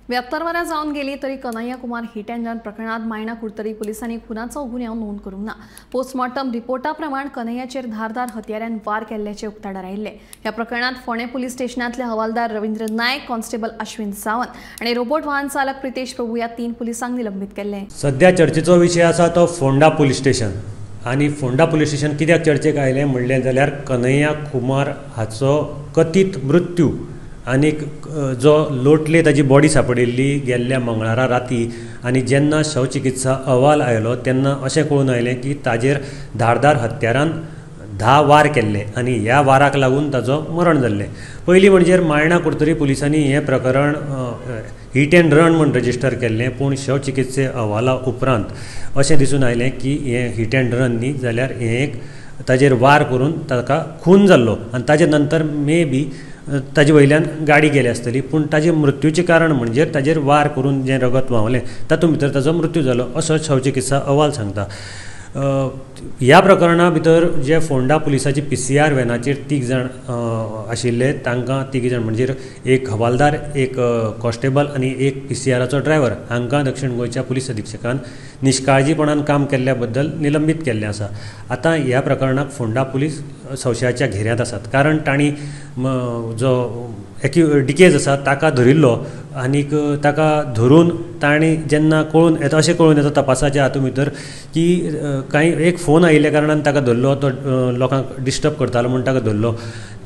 72 वरां जावन गेली तरी Kanhaiya Kumar hit and run प्रकरणात मायणा कुडतरी पुलिसांनी खुनाचो गुन्यांव नोंद करूंक ना। पोस्टमॉर्टम रिपोर्टा प्रमाण कन्हैयाचेर धारदार हत्यारान वार केल्ल्याचे उक्ताडार आयिल्ले। ह्या प्रकरणात फोंडें पुलीस स्टेशनांतले हवालदार रवींद्र नायक, कॉन्स्टेबल अश्विन सावंत आनी रोबोट वाहन चालक प्रितेश प्रभू ह्या 3 पुलिसांक निलंबीत केल्ले। सध्या चर्चेचो विशय आसा तो फोंडा पुलीस स्टेशन आनी फोंडा पुलीस स्टेशन कित्याक चर्चेक आयलें म्हणलें जाल्यार कन्हैया कुमार हाचो कथीत मृत्यू आनीक जो लोटले ताजी बॉडी सापडिल्ली गेल्ल्या मंगळारा राती आनी जेन्ना शवचिकित्सा अहवाल आयलो तेन्ना अशें कळून आयलें की ताजेर धारदार हत्यारान 10 वार केल्ले आनी ह्या वाराक लागून ताजो मरण जाल्लें। पयलीं म्हणजे मायणा कुडतरी पुलिसांनी हें प्रकरण हिट अँड रन म्हूण रजिस्टर केल्लें, पूण शवचिकित्से अहवाला उपरांत अशें दिसून आयलें की हें हिट अँड रन न्ही जाल्यार हें एक ताजेर वार करून ताका खून जाल्लो आनी ताजे नंतर मे बी ताजे वयल्यान गाडी गेली आसतली, पूण ताजे मृत्यूचें कारण म्हणजे ताजेर वार करून जें रगत व्हांवलें तातूंत भितर ताजो मृत्यू जालो असो शवचिकित्सा अहवाल सांगता। ह्या प्रकरणा भितर जे फोंडा पुलिसाचे PCR व्हॅनाचेर 3 जाण आशिल्ले तांकां 3 जाण म्हणजे एक हवालदार, एक कॉन्स्टेबल आनी एक PCRाचो ड्रायव्हर हांकां दक्षिण गोंयच्या पुलीस अधिक्षकान निश्काळजीपणान काम केल्ल्या बद्दल निलंबीत केल्लें आसा। आतां ह्या प्रकरणाक फोंडा पुलीस संशयाच्या घेऱ्यांत आसात, कारण तांणी जो डिकेज आसा ताका धरिल्लो आनीक ताका धरून तांणी जेन्ना कळून येता अशें कळून येता तपासाच्या हातूंत भितर की कांय एक फोन आयिल्ल्या कारणान ताका धरलो, तो लोकांक डिस्टर्ब करतालो म्हूण ताका धरलो।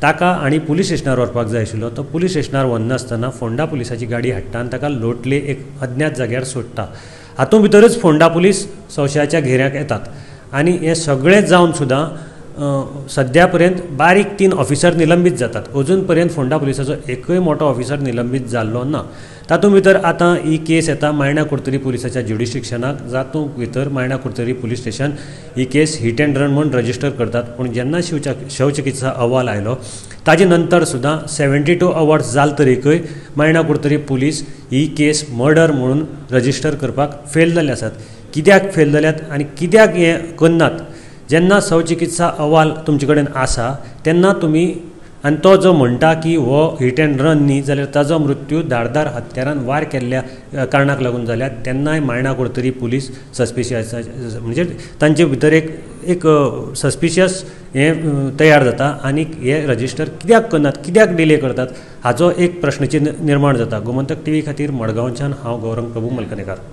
ताका आनी पुलीस स्टेशनार व्हरपाक जाय आशिल्लो, तो पुलीस स्टेशनार व्हरनासतना फोंडा पुलिसाची गाडी हाडटा आनी ताका लोटले एक अज्ञात जाग्यार सोडटा। हातूंत भितरच फोंडा पुलीस संशयाच्या घेऱ्याक येतात आनी हें सगळें जावन सुद्दां सद्या पर्यंत बारीक 3 ऑफिसर निलंबीत जातात। अजून पर्यंत फोंडा पुलिसाचो एकूय मोठो ऑफिसर निलंबीत जाल्लो ना। तातूंत भितर आतां ही केस येता मायणा कुडतरी पुलिसाच्या ज्युडिस्डिक्शनाक, जातूंत भितर मायणा कुडतरी पुलीस स्टेशन ही केस हिट अँड रन म्हूण रजिस्टर करतात, पूण जेन्ना शवचिकित्सा अहवाल आयलो ताजे नंतर सुद्दां 72 अवर्स जाल तरीकय मायणा कुडतरी पुलीस ही केस मर्डर म्हणून रजिस्टर करपाक फेल जाल्ले आसात। कित्याक फेल जाल्यात आनी कित्याक हें करनात? जेन्ना शवचिकित्सा अहवाल तुमचे कडेन आसा तेन्ना तुमी आनी तो जो म्हणटा की हो हिट अँड रन न्ही जाल्यार ताजो मृत्यू धारदार हत्यारान वार केल्ल्या कारणाक लागून जाल्या तेन्नाय मायणा कुडतरी पुलीस सस्पिशियस म्हणजे तांचे भितर एक एक सस्पिशियस हें तयार जाता आनी हे रजिस्टर कित्याक करनात, कित्याक डिले करतात हाचो एक प्रश्नचिन्ह निर्माण जाता। गोमंतक टीव्ही खातीर मडगांवच्यान हांव गौरंग प्रभू मलकनेकार।